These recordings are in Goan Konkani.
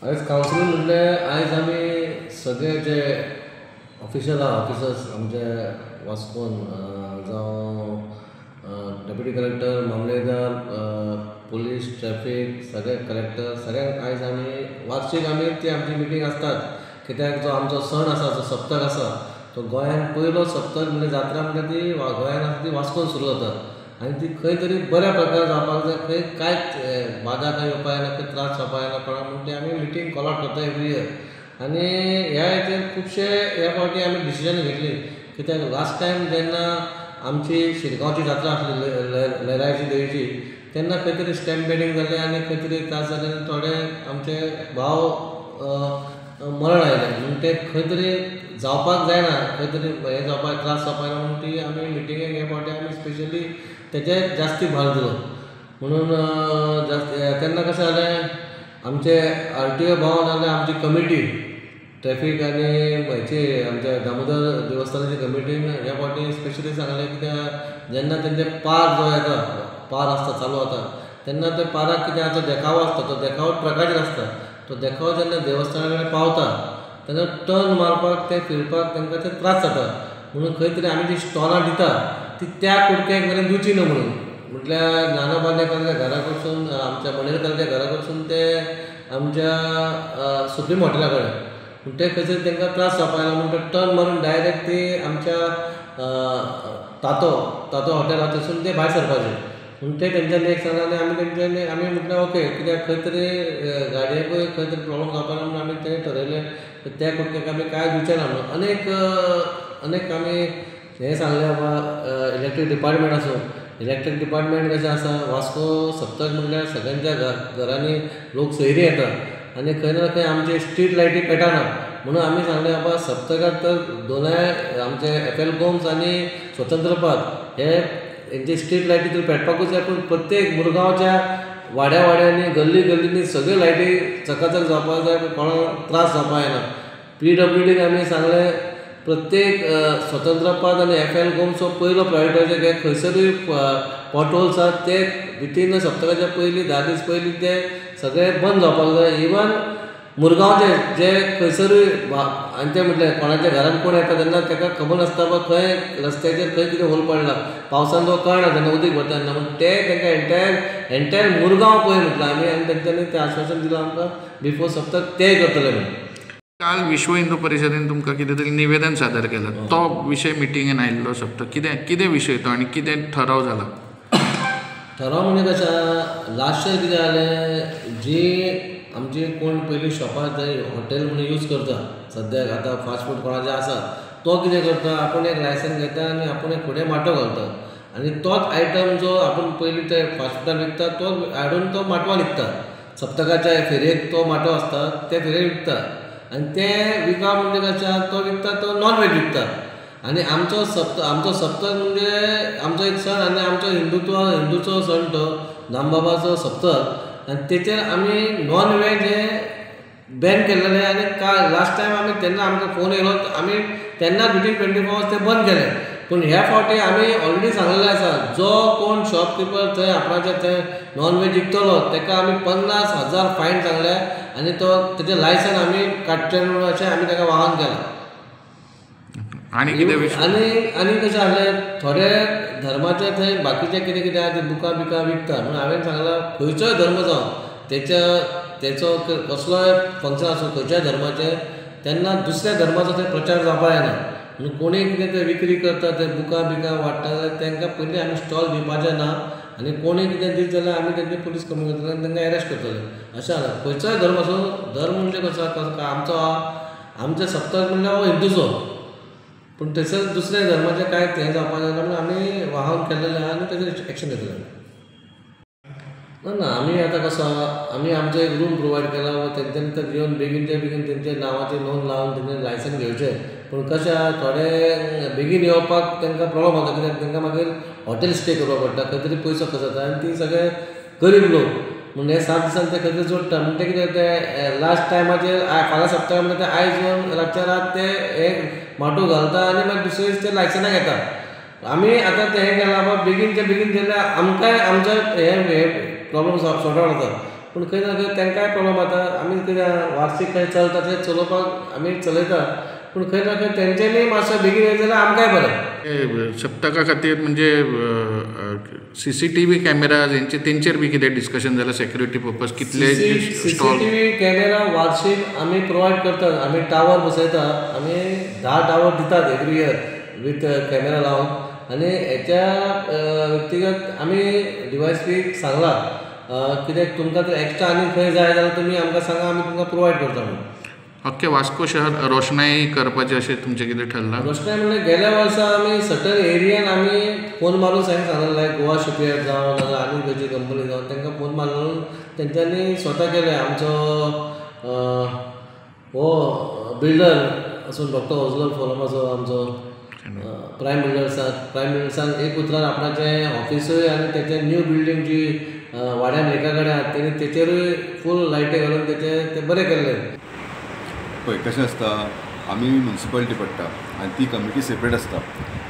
आयज कावन्सिलीन म्हणल्यार आयज आमी सगळे जे ऑफिशियल आहा, ऑफिसर्स आमचे वास्कोन जावं डेप्युटी कलेक्टर, मामलेदार, पुलीस, ट्रॅफीक, सगळे कलेक्टर, सगळ्यांक आयज आमी वार्षीक आमी ती आमची मिटींग आसतात. कित्याक जो आमचो सण आसा, जो सप्तक आसा, तो गोंयांत पयलो सप्तक म्हणजे जात्रा म्हणटा ती गोंयांत आसा ती वास्कोन सुरू जाता आनी ती खंय तरी बऱ्या प्रकारे जावपाक जाय, खंय कांयच बादा खंय येवपाक जायना, खंय त्रास जावपाक जायना कोणाक, म्हूण ती आमी मिटींग कॉल आवट करता एवरी इयर. आनी ह्या हेचेर खुबशे ह्या फावटी आमी डिसिजन घेतली. कित्याक लास्ट टायम जेन्ना आमची शिरगांवची जात्रा आसली लयराईची देवीची, तेन्ना खंय तरी स्टॅम्प बेडींग जालें आनी खंय तरी त्रास जाले आनी थोडे आमचे भाव मरण आयले. म्हूण ते खंय तरी जावपाक जायना, खंय तरी हें जावपाक त्रास जावपाक जायना म्हूण ती आमी मिटिंगेक हे फावटी आमी स्पेशली तेजेर जास्ती भार दिलो. म्हणून जास्त तेन्ना कशें जालें, आमचे आर टी ओ भाव नाजाल्यार आमची कमिटी ट्रॅफीक आनी हेची आमच्या दामोदर देवस्थानाची कमिटीन ह्या फावटी स्पेशली सांगलें कित्याक जेन्ना तेंचे पार जो येता, पार आसता चालू जाता तेन्ना त्या पाराक कितें आसा, देखावो आसता, तो देखावो ट्रकाचेर आसता. तो देखावो जेन्ना देवस्थाना कडेन पावता तेन्ना टर्न मारपाक ते फिरपाक तांकां ते त्रास जाता. म्हणून खंय तरी आमी जी स्टॉलां दिता ती त्या कुडक्याक मेरेन दिवची न्हू म्हणून, म्हटल्यार नाना बांदेकराच्या घरा कडसून, आमच्या मणेरकराच्या घरा कडसून ते आमच्या सुप्रीम हॉटेला कडेन, पूण ते खंयसर तांकां त्रास जावपाक जायना म्हूण ते टर्न मारून डायरेक्ट ती आमच्या तातो तातो हॉटेल आहा थंयसून ते भायर सरपाचे. पूण ते तेंच्यांनी एक सांगलें आनी आमी तेंच्यांनी आमी म्हटलें ओके, कित्याक खंय तरी गाडयेकूय खंय तरी प्रॉब्लम जावपाक ना म्हूण आमी तें ठरयलें त्या कुडक्याक आमी कांय दिवचें ना म्हणून. अनेक अनेक आमी हें सांगलें बाबा इलेक्ट्रीक डिपार्टमेंट आसूं, इलेक्ट्रीक डिपार्टमेंट कशें आसा, वास्को सप्तक म्हणल्यार सगळ्यांच्या घरांनी लोक सोयरी येता आनी खंय ना खंय आमचे स्ट्रीट लायटी पेटना. म्हणून आमी सांगलें बाबा सप्तकाक तर दोनाय आमचे एफ एल गोम्स आनी स्वतंत्र पार्क हे हेंचे स्ट्रीट लायटी तर पेटपाकूच जाय, पूण प्रत्येक मुरगांवच्या वाड्या वाड्यांनी गल्ली गल्लींनी सगळ्यो लायटी चकाचक जावपाक जाय, कोणाक त्रास जावपाक जायना. पी डब्ल्यू डीक आमी सांगलें प्रत्येक स्वतंत्र पार्क आनी एफ एल गोम्स हो पयलो प्रायोरिटी, खंयसरूय पोटहोल्स आसात ते विथीन सप्तकाच्या पयलीं 10 दीस पयलीं ते सगळे बंद जावपाक जाय. इवन मुरगांवचे जे खंयसरूय आनी ते म्हटल्यार कोणाच्या घरान कोण येता तेन्ना ताका खबर नासता बाबा खंय रस्त्याचेर खंय कितें होल पडला, पावसान तो कळना तेन्ना उदीक भरता तेन्ना, म्हूण ते तांकां एंटायर मुरगांव पळय म्हटलां आमी आनी तेंच्यांनी तें आश्वासन दिलां आमकां बिफोर सप्तक तेय करतले म्हणून. काल विश्व हिंदू परिशदेन तुमकां कितें तरी निवेदन सादर केलां, तो विशय मिटिंगेन आयिल्लो सप्तक, कितें कितें विशय तो आनी कितें ठराव जाला? ठराव म्हणजे कशें, लास्ट इयर कितें जालें, जी आमची कोण पयलीं शॉपार थंय हॉटेल म्हणून यूज करता, सद्याक आतां फास्ट फूड कोणाचें आसा तो कितें करता, आपूण एक लायसन घेता आनी आपूण एक फुडें माटो घालता आनी तोच आयटम जो आपूण पयलीं ते फास्ट फुडान विकता तो हाडून तो माटवान विकता. सप्तकाच्या फेरयेक तो माटो आसता ते फेरयेक विकता आनी ते विकप म्हणजे कशें, तो विकता तो नॉन वेज विकता. आनी आमचो सप्तक म्हणजे आमचो एक सण आनी आमचो हिंदुत्व हिंदूचो सण तो दामबाबाचो सप्तक आनी तेचेर आमी नॉन वेज हें बॅन केल्लेलें. आनी लास्ट टायम आमी तेन्ना आमकां फोन येयलो आमी तेन्ना विथीन 24 आवर्स तें बंद केलें. पूण ह्या फावटी आमी ऑलरेडी सांगलेलें आसा जो कोण शॉपकिपर थंय आपणाचे थंय नॉन वेज विकतलो ताका आमी 50,000 फायन सांगल्या आनी तो तेजें लायसन आमी काडचें म्हणून अशें आमी ताका आवाहन केलां. आनी कितें आनी आनी कशें आहलें, थोडे धर्माचे थंय बाकीचे कितें कितें आहा ते बुकां बिकां विकता, म्हणून हांवें सांगलां खंयचोय धर्म जावं तेच्या तेचो कसलोय फंक्शन आसूं खंयच्याय धर्माचें तेन्ना दुसऱ्या धर्माचो थंय प्रचार जावपाक जायना. म्हणून कोणूय कितें ते विक्री करता ते बुकां बिकां वाडटा जाल्यार तांकां पयलीं आमी स्टॉल दिवपाचें ना आनी कोणूय कितें दीत जाल्यार आमी तेंचे पुलीस कंप्लेन करतले आनी तांकां एरेस्ट करतले अशें आसा. खंयचोय धर्म आसूं, धर्म म्हणजे कसो आमचो आमचो सप्तक म्हणल्यार हो हिंदूचो, पूण थंयसर दुसऱ्या धर्माचें कांय हें जावपाक जायना म्हणून आमी वाहन केल्लेलें आहा आनी तेजेर एक्शन घेतलें. ना ना आमी आतां कसो आमी आमचो एक रूम प्रोवायड केला, तेंच्यांनी तर येवन बेगीनच्या बेगीन तेंच्या नांवाची नोंद लावन तेंचे लायसन घेवचें. पूण कशें आहा थोडे बेगीन येवपाक तांकां प्रॉब्लम जाता, कित्याक तांकां मागीर हॉटेल स्टे करपाक पडटा, खंय तरी पयसो खर्च जाता आनी ती सगळे गरीब लोक म्हूण हे 7 दिसान ते खंय तरी जोडटा. म्हूण ते कितें ते लास्ट टायमाचेर फाल्यां सप्तका म्हणटा ते आयज येवन रातच्या रात ते एक माटो घालता आनी मागीर दुसरे दीस ते लायसनां घेता. आमी आतां तें हें केलां बाबा बेगीनच्या बेगीन जाल्यार आमकांय आमचो हे प्रॉब्लम सॉर्ट आवट जाता. पूण खंय ना खंय तांकांय प्रॉब्लम जाता. आमी कितें वार्षीक खंय चलता तें चलोवपाक आमी चलयता, पूण खंय ना खंय तेंच्यांनी मातसो बेगीन येयलें जाल्यार आमकांय बरें. सप्तका खातीर म्हणजे CCTV cameras हेंचे तेंचेर बी कितें डिस्कशन जालां सेक्युरिटी पर्पज कितले CCTV camera वार्षीक आमी प्रोवायड करतात. आमी टावर बसयता, आमी 10 टावर दितात एवरी इयर विथ कॅमेरा लावन. आनी हेच्या व्यक्तिगत आमी DYSP सांगलां कित्याक तुमकां जर एक्स्ट्रा आनी खंय जाय जाल्यार तुमी आमकां सांगा, आमी तुमकां प्रोवायड करता म्हणून. अख्खे वास्को शहर रोशनाई करपाचें अशें तुमचें कितें ठरलां? रोशनाई म्हणल्यार गेल्या वर्सा आमी सर्टन एरियान आमी फोन मारून सांगलें, लायक गोवा शिपयार्ड जावं नाजाल्यार आनी खंयची कंपनी जावं, तांकां फोन मारून तेंच्यांनी स्वता केलें. आमचो हो बिल्डर आसून डॉक्टर ओजलर फोरमाचो आमचो प्रायम बिल्डर्साक, प्रायम बिल्डर्सान एक उतरान आपणाचें ऑफिसूय आनी तेचें न्यू बिल्डींग जी वाड्यान एका कडेन आहा तेणी तेचेरूय फूल लायटी घालून तेचें तें बरें केल्लें. पळय कशें आसता, आमी म्युनिसिपालिटी पडटा आनी ती कमिटी सेपरेट आसता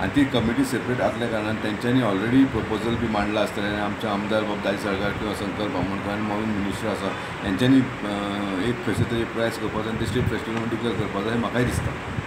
आनी ती कमिटी सेपरेट आसल्या कारणान तेंच्यांनी ऑलरेडी प्रपोजल बी मांडलां आसतलें आनी आमचे आमदार बाब दाजी साळकार किंवा संकल्प बामणकार आनी मोविन मिनिस्टर आसा हेंच्यांनी एक खंयसर तरी प्रयास करपाचो आनी ते स्टेट फेस्टिवल म्हणून डिक्लेर करपाचो हें म्हाकाय दिसता.